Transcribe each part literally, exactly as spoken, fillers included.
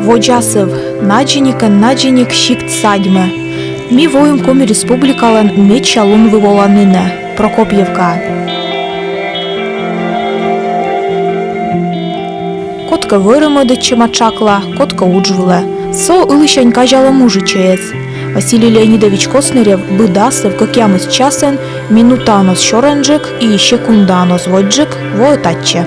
Водз асыв. Надзӧникӧн надзӧник сикт садьмӧ. Ми воим Коми Республикалӧн медся лунвыв оланінӧ, Прокопьевкаӧ. Кодкӧ вӧрӧ мӧдӧдчӧма тшакла, кодкӧ удж вылӧ. Со ылысянь казялӧ мужичӧйӧс. Василий Леонидович Коснырев быд асыв кӧкъямыс часӧн, минутаӧн оз сёрӧнджык и секундаӧн оз водзджык, воӧ татчӧ.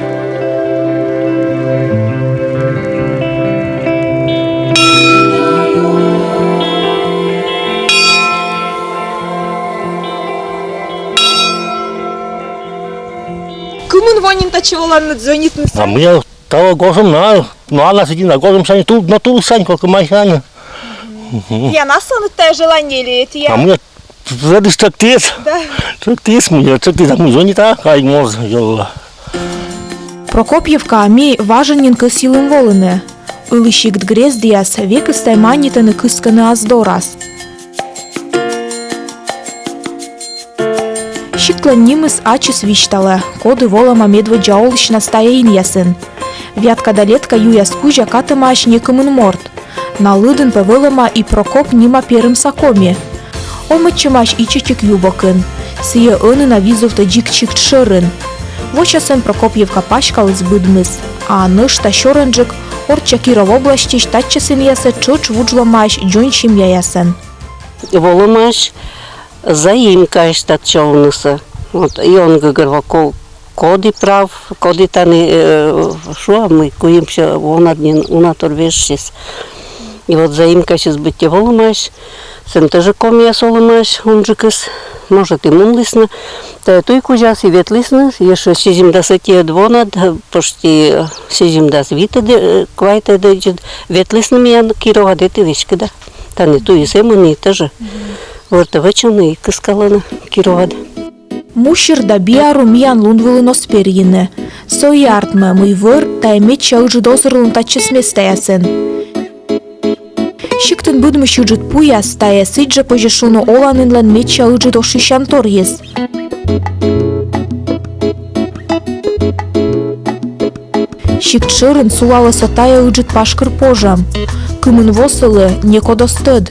Кымын во нин татчӧ воланныд, звонитныд? А мыйӧ таво гожӧм на, но ана сидина гожӧмсянь, тул, но тулсянь, кокымайсянь. Мгм. Тіян асланыд тайӧ желание ли А тіян? Мыйӧ тӧдыс тшӧктіс. Да. Тшӧктіс, мыйӧ тшӧктіс, а мый звонита, кай моз йӧлла. Прокопьевкаӧ ми важӧн нин кӧсйылім волыны. Ылі сикт грездъяс векыс тай манитӧны кыскӧны ас дорас. Сиктлӧн нимыс ачыс висьталӧ, коді волӧма медводдза олысьнас тайӧ инъясын. Вятка да Летка юяс кузя катӧмаӧсь некымын морт. На лыдын пӧ вӧлӧма и Прокоп нима перымса коми. Омӧдчӧмаӧсь ичӧтик ю бокын. Сійӧ ӧні на визувтӧ дзик сикт шӧрын. Вочасӧн Прокопьевка паськаліс быдмис. А нӧшта сёрӧнджык орчча Киров областьысь татчӧс инъясӧ тшӧтш вуджлӧмаӧсь дзонь семьяясӧн. Волӧмаӧсь заимкаӧсь татчӧ овнысӧ. Вот, и он гӧгӧрво, ко-, коді прав, коді тані, э, шуа, мый куимсё вонад нин уна тор вежсис. И вот заимкаысь быттьӧ волӧмаӧсь, сэн тожӧ комияс олӧмаӧсь унджыкыс, может, и мунлісны. Тайӧ туй кузяс и ветлісны, ещӧ сизимдас ӧтиӧд вонад, э, почти, э, сизимдас витӧд, э, квайтӧд ӧтиӧд ветлісны миян Кировад эті веськыда. Тані туйыс эм ӧні тожӧ. Вӧртӧ вӧчӧны и кыскалӧны Кировад. Мусир да биару миян лун вылын оз перйыны. Со и артмӧ, мый вӧр — тайӧ медся ыджыд озырлун татчӧс местаясын. Сиктын быдмысь ыджыд пуяс — тайӧ, сідзжӧ позьӧ шуны, оланінлӧн медся ыджыд ошйысянторйыс. Сикт шӧрын сулалӧ со тайӧ ыджыд пашкыр пожӧм. Кымын во сылы, некод оз тӧд.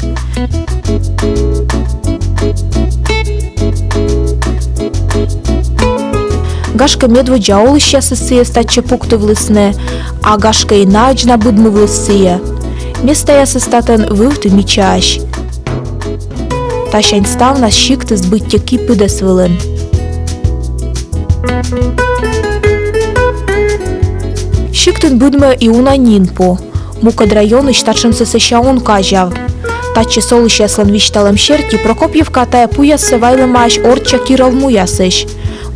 Гашкӧ, медводдза олысьясыс сійӧс татчӧ пуктывлісны, а гашкӧ, и наӧдз на быдмывліс сійӧ. Местаясыс татӧн вывті мичаӧсь. Тасянь ставнас сиктыс быттьӧ ки пыдӧс вылын. Сиктын быдмӧ и уна нин пу. Мукӧд районысь татшӧмсӧ сэсся он казяв. Татчӧс олысьяслӧн висьталӧм серти, Прокопьевкаӧ тайӧ пуяссӧ вайлӧмаӧсь орчча Киров муясысь.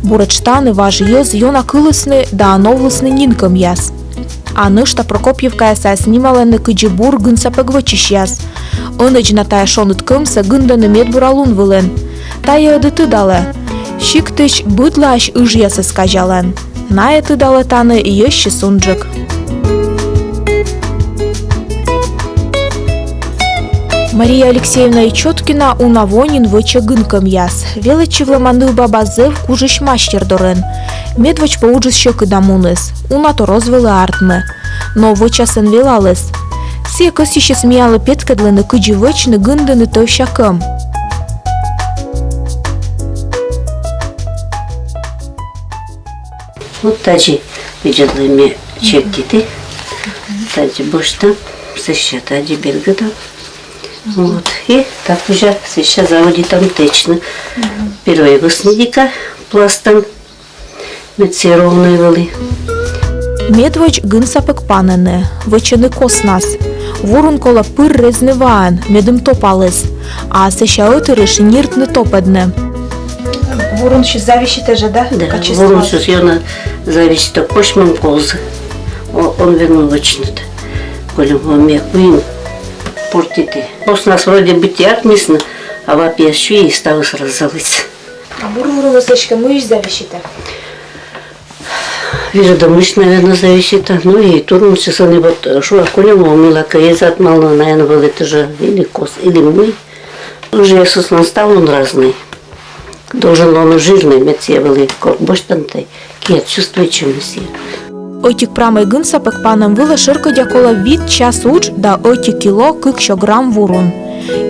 Буретш тані важ йӧз ёна кылісны да новлісны нин кӧмъяс. А нӧшта Прокопьевкаясас нималӧны кыдзи бур гын сапӧг вӧчысьяс. Ӧнӧдз на тайӧ шоныд кӧмсӧ гындӧны медбура лун вылын. Тайӧ ӧд и тыдалӧ. Сиктысь быдлаысь ыжъясӧс казялӧны. Найӧ тыдалӧ тані йӧзсьыс унджык. Мария Алексеевна Ичоткина уна во нин вӧчӧ гын кӧмъяс. Велӧдчывлӧма нывбаба зэв кужысь мастер дорын. Медводз пӧ уджыс сьӧкыда муніс. Уна тор оз вӧлі артмы. Но вочасӧн велаліс. Сійӧ кӧсйысис миянлы петкӧдлыны, кыдзи вӧчны, гындыны тӧвся кӧм. Вот тадзи видзӧдлӧй, ме чекті. Тадзи босьтам, сэсся тадзи бергӧдам. Вот. И та кузя сэсся заводитам тэчны. Первой вӧснідика пластӧн. Мед сійӧ ровнӧй вӧлі. Медводз гын сапӧг панӧны, вӧчӧны коснас. Вурун колӧ пыр резны ваӧн, медым топаліс. А сэсся ӧтарысь ниртны топӧдны. Вурунсьыс зависитӧ жӧ, да? Да, качество. Вурунсьыс ёна зависитӧ, косьмӧм козы. О, он вермы вӧчны. Кольӧм во, ме куим портиті. Коснас вроде быттьӧ артмисны, а ва пиас сюйи, и ставыс разаліс. А бур вуруныс эськӧ мыйысь зависитӧ? Вирӧдӧмысь, наверно, зависитӧ. Ну и турунсьыс ӧні вот, э, шуа, кольӧм во, мыйлакӧ эз ӧтмалны, наверно, вӧлі тожӧ или кос, или мый. Ыжъясыслӧн ставлӧн разнӧй. Должен лоны жирнӧй, мед сійӧ вӧлі, кор босьтан тай, киад чувствуйтчӧ, мый сійӧ. Ӧтик прамӧй гын сапӧг панӧм вылӧ шӧркӧдя колӧ вит час удж да ӧти кило кыксё грамм вурун.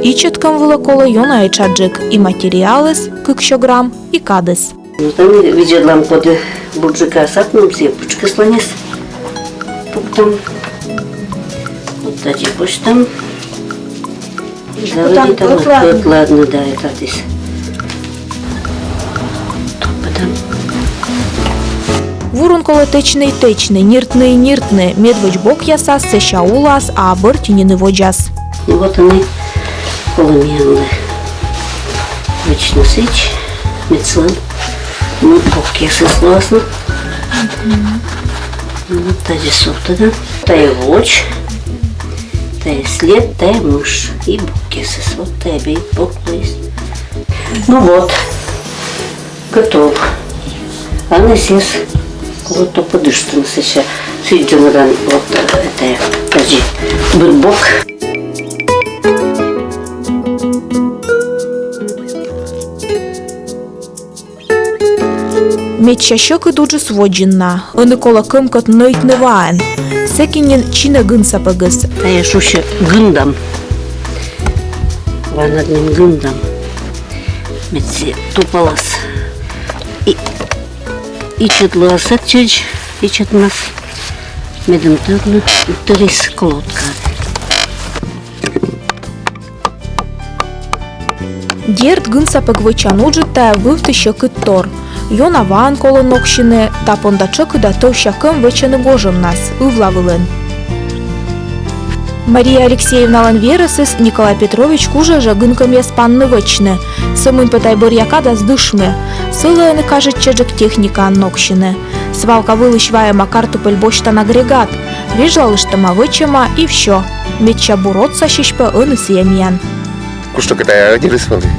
Ичӧт кӧм вылӧ колӧ ёна этшаджык, и материалыс кыксё грамм, и кадыс. Ну, там видзӧдлам, коді бурджыка сапнам, сійӧ пытшкӧслӧньыс пуктам. Вот тадзи босьтам. Заводитам, вот, ладно, да, и тадз. Тупатам. Вурун колӧ тэчны и тэчны, ниртны и ниртны, медводз бокъясас, сэсся улас, а бӧрти нин и водзас. Ну вот ӧні колӧ миянлы вӧчны сідз, мед сылӧн, ну, бокъясыс лоасны. Ну, вот тадзи сувтӧдам. Тайӧ водз, тайӧ след, тайӧ мыш. И бокъясыс. Вот тайӧ бӧрти бок лоис. Ну вот, готов. А ӧні сійӧс колӧ топыдыштны сэсся. Сідз жӧ нин, вот, э, это, тадзи, быд бок. Медся сьӧкыд уджыс водзын на. Ӧні колӧ кӧмкӧт нӧйтны ваӧн. Сэки нин чинӧ гын сапӧгыс. Тайӧ шусьӧ гындам. Ванад нин гындам. Мед сійӧ тупалас. И, ичӧт лоас сэтчӧдз, ичӧтнас. Медым тырны, тырис колодкаӧ. Дерт, гын сапӧг вӧчан уджыд — тайӧ вывті сьӧкыд тор. Ёна ваӧн колӧ ноксьыны, та понда тшӧкыда тӧвся кӧм вӧчӧны гожӧмнас, ывла вылын. Мария Алексеевналӧн верӧсыс Николай Петрович кужӧ жӧ гын кӧмъяс панны-вӧчны. Сӧмын пӧ тай бӧръя кадас дышмӧ. Сылы ӧні кажитчӧджык техникаӧн ноксьыны. Свалка вылысь вайӧма картупель босьтан агрегат. Вежлалыштӧма, вӧчӧма и всё. Медся бур отсасьысь пӧ ӧні сійӧ миян. Куштӧ кӧ, тайӧ ӧдйӧрыс вӧлі.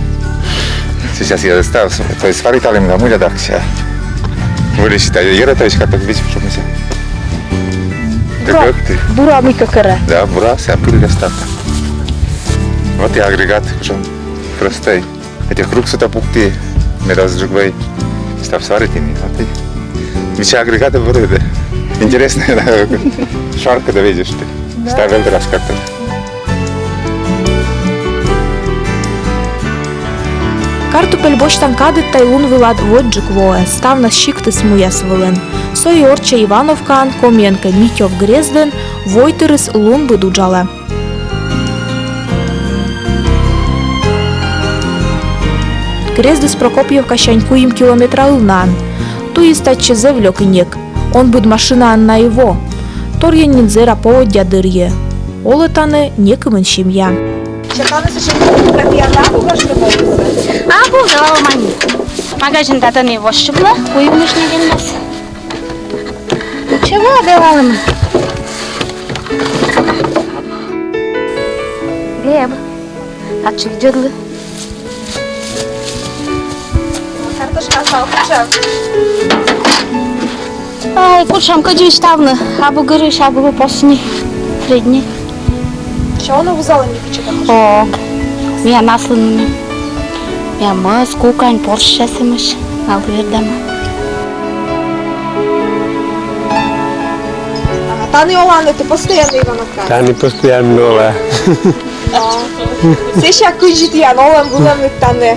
Сейчас я став, то есть свариталім да мыйла дакся. Вӧлі сійӧ тайӧ йӧрӧ, то есть как-то видишь, что мы. Бура, бура мыйкӧ керӧ. Да, бура, сійӧ пыль лэстас. Вот и агрегат, что простой. Этих круг сюда пукті, мед асьджык вӧй. Став сваритім, а тайӧ. Мися, агрегат вӧлі. Интереснӧ, да. Шаркӧ да, видишь ты. Да. Став вӧлі раскатан. Картупель босьтан кадыд тай лун вылад водзджык воӧ, ставнас сиктыс муяс вылын. Со и орччӧ Ивановкаын, комиӧн кӧ, Митёв грездын, войтырыс лунбыд уджалӧ. Грездыс Прокопьевкасянь куим километра ылнаын. Туйыс татчӧ зэв лёк и нек. Он быд машинаӧн на и во. Торйӧн нин зэра поводдя дырйи. Олӧ тані некымын семья. Абу, вӧлӧма нин. Магазин татӧні воссьӧ вӧлі, куимысь нелямас. Чего делала мы? Глеб, а чё делали? Картошка стал куча. Ай, кучам кыдзи ставны, абу гырысь, абу посни, средний. Чё оно вузалӧ ми куча? О, миян аслыным. Миян мӧс, кукань, порсьсьӧмысь, налӧн вердӧма. А тані оланныд ті постоянно, Ивановка? Тані постоянно ола. А. Сэсся кыдзи тіян олӧм-вылӧмныд тані?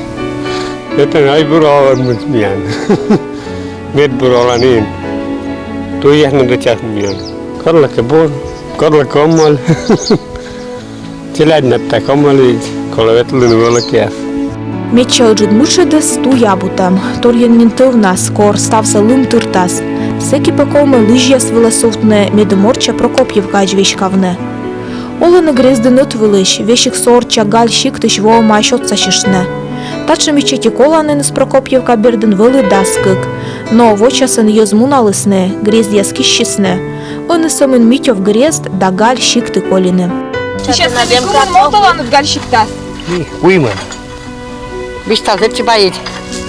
Тані ай бура олӧмныд миян. Мед бура оланныд. Туйяс на дӧчас миян. Корлыкӧ бур, корлыкӧ омӧль. Челядьнад тай омӧль, колӧ ветлыны вӧлӧкъяс. Медся ыджыд мытшӧдыс — туй абутӧм. Торйӧн нин тӧвнас, кор ставсӧ лым тыртас. Сэки пӧ ковмӧ лызьяс вылӧ сувтны, медым орчча Прокопьевкаӧдз веськавны. Олӧны грездын ӧтвылысь, весиг со орчча Галь сиктысь воӧмаӧсь отсасьыштны. Татшӧм ичӧтик оланіныс Прокопьевка бердын вӧлі дас кык. Но вочасӧн йӧз муналісны, грездъяс киссисны. Ӧні сӧмын Митёв грезд да Галь сикті колины. Сейчас кымын морт оланныд Галь сиктас? Куимӧн. Висьтав зэв чебаӧсь.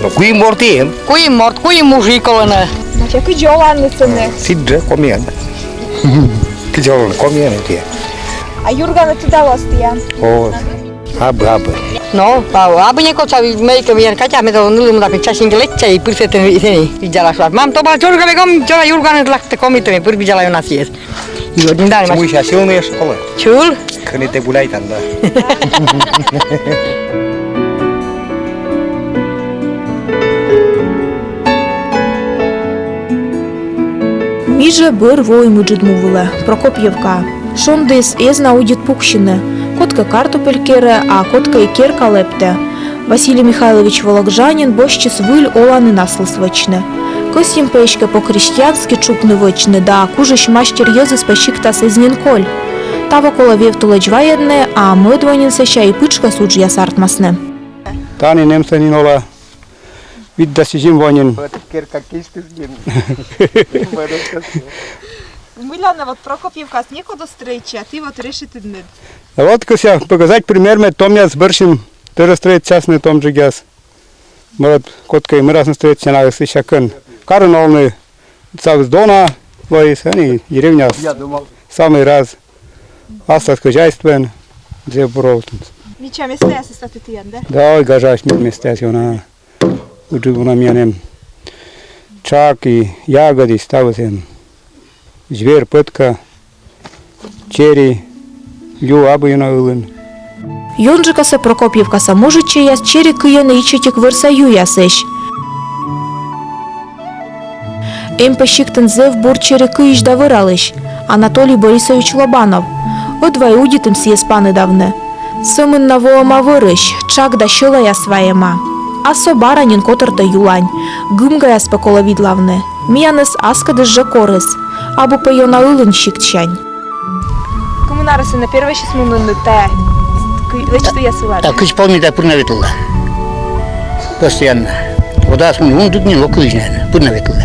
Но куим морт эм. Куим морт, куим мужик олӧны. Значит, кыдзи оланныд ӧні? Сідз жӧ, комиӧн. Кыдзи оланныд, комиӧн эм. А юрганныд тыдалӧ тіян? О. Абы, абы. Но, а, абы некод, а мыйкӧ миян Катя, ме то нылымда пи часинки лэчча и пыр сэтӧн ви-, сэні видзалас. Мам, то ба чорыга бегом, чора юрганыд локтӧ, коми тэ, ме пыр видзала ёна сійӧс. И вот, да, чумысь сьылны ещӧ колӧ. Чул. Кӧні тэ гуляйтан, да. Ми жӧ бӧр воим ыджыд му вылӧ, Прокопьевкаӧ. Шондіыс эз на удит пуксьыны. Кодкӧ картупель керӧ, а кодкӧ и керка лэптӧ. Василий Михайлович Вологжанин босьтчис выль оланін аслыс вӧчны. Кӧсйим пӧ эськӧ по-крестьянски тшупны-вӧчны да кужысь мастер йӧзыс пӧ сиктас эз нин коль. Таво колӧ вевтулӧдз вайӧдны, а мӧд во нин сэсся и пытшкӧс уджъяс артмасны. Тані нэмсӧ нин олӧ витдас сизим во нин. Вот керка киштыштӧ нин. Мыйла нӧ вот Прокопьевкаас некод оз стрӧитчы, а ті вот решитінныд? Вот кӧсъя показать пример, мед томъяс бӧрсьым тоже стрӧитчасны томджыкъяс. Мӧд кодкӧ мӧрасны стрӧитчыны, а сэсся кӧн. Карын овны ставыс дона лоис, ӧні деревняыс самый раз. Аслас хозяйствоӧн зэв бур овтӧ. Мича местаясыс таті тіян, да? Да, ой, гажаӧсь мича местаяс ёна. Ыджыд уна миян эм. Тшак и ягӧд, и ставыс эм. Звер, пӧтка, чери, ю абу ёна ылын. Ёнджыкасӧ Прокопьевкаса мужичӧйяс чери кыйӧны ичӧтик вӧрса юясӧсь. Эм пӧ сиктын зэв бур чери кыйысь да вӧралысь, Анатолий Борисович Лобанов. Ӧдва и удитім сійӧс паныдавны. Сӧмын на воӧма вӧрысь, тшак да сьӧлаяс вайӧма. А со бара нин котӧртӧ юлань. Гымгаяс пӧ колӧ видлавны. Миянӧс аскӧдыс жӧ корис. Абу пӧ ёна ылын сиктсянь. Кымын арӧсӧн нӧ первойсьыс мунінныд тайӧ кы-, лэчтыяс вылас? Да, кызь пол ме да пыр на ветлывла. Постоянно. Водас мун вундыд нин, локтылі нин, пыр на ветлывла.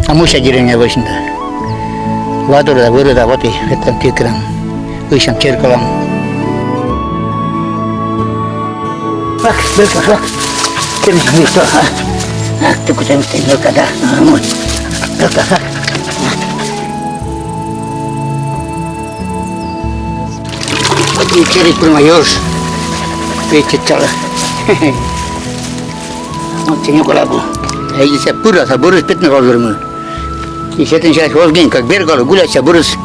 А муся деревня вӧчны да. Вадор да вӧрӧ да, вот и ветлам, тикырам. Ыйсям, черкалам. Ах, бӧрка, ах. Ты мне что, а? Ах, ты куда мне, бӧрка, да? А, мой. Бӧрка, ах. Вот и через прямоёж. Видите, целое. Вот тенёк лабу. А если пыраса, бӧрыс петны возьму. И сэтӧн час оз гинь, как бергалы, гуляйтча, бӧрыс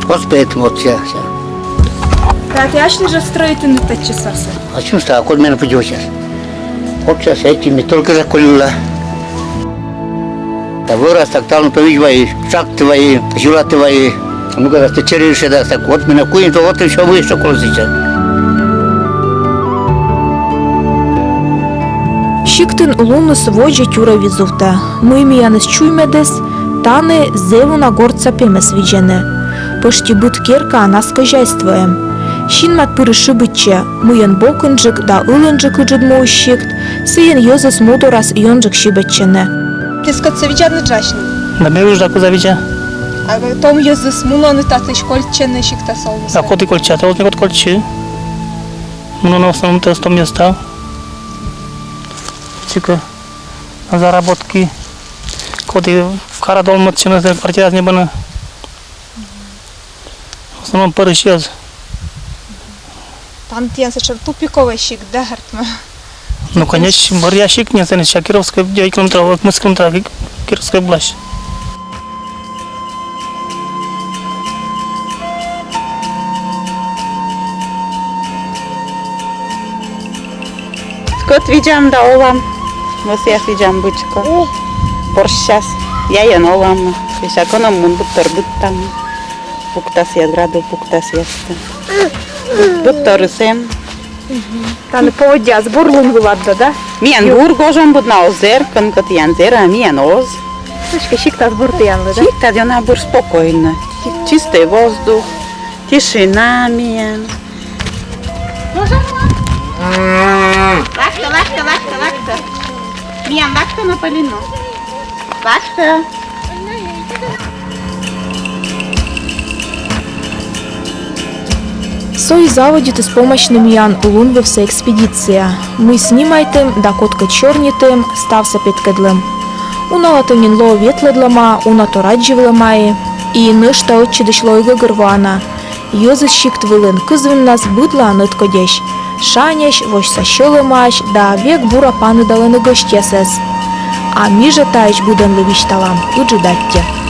оз пет, вот, ся, ся. Да, ті асьныс жӧ стрӧитінныд татчӧс асьныс? А чё ста, коль менӧ пыдди час. Вот час эти ми только же колила. Да вӧрас так талун то видз вайи, тшакті вайи, зулаті вайи. Ну, когда ты через это, так вот, менӧ куинь, то вот ещё выше колосича. Сиктын луныс водзӧ тюрӧ визувтӧ. Мый миянӧс чуймӧдіс, тані зэв уна гортса пемӧс видзӧны. Пӧшти быд керкаын ас хозяйство эм. Синмад пырысь шыбитчӧ, мыйӧн бокынджык да ылынджык ыджыд муысь сикт, сійӧн йӧзыс му дорас ёнджык сибӧдчӧны. Ті скӧтсӧ видзанныд жӧ асьным? Да ме уж да коза видза. А том йӧзыс мунӧны татысь, кольччӧны сиктас олысь? А коді кольччӧ, а то вот некод кольччы. Мунӧны в основном то том йӧз тӧ. Сикӧ. Заработки. Коді кара долмӧдчӧны, квартираяс ньӧбӧны. В основном пӧрысь йӧз. Тані тіян сэтшӧм тупиковӧй сикт, да, артмӧ? Ну, конечно, бӧръя сикт, не знаю, Кировскӧй девять километров, вот Москва, Кировская область. Скӧт видзам да олам. Мӧсъяс видзам быдсяма. Порсьяс. Яйӧн олам. Сэсся кӧ нӧ мун, быдтор быдтам. Пуктасъяс, градов пуктасъяс. Быдторйыс эм. Тані поводдяыс бур лун вылад да, да? Миян бур, гожӧмбыд на озыр, кӧн кӧ тіян зэрӧ, а миян оз. Эськӧ сиктас бур тіянлы, да? Сиктас ёна бур, спокойно. Чи-, чистый воздух, тишина миян. Локтӧ, локтӧ, локтӧ, локтӧ. Миян локтӧ на пӧльнас. Локтӧ. Со и заводитіс помасьны миян лунвывса экспедиция. Мый снимайтім да кодкӧд сёрнитім, ставсӧ петкӧдлім. Уналатӧ нин лоӧ ветлӧдлӧма, уна то радзивлӧма и. И нӧшта ӧтчыдысь лои гӧгӧрвоана: йӧзыс сикт вылын кызвыннас быдлаын ӧткодьӧсь. шаньӧсь, восьса сьӧлӧмаӧсь да век бура паныдалӧны гӧсьтъясӧс. А ми жӧ таысь быдӧнлы висьталам ыджыд аттьӧ.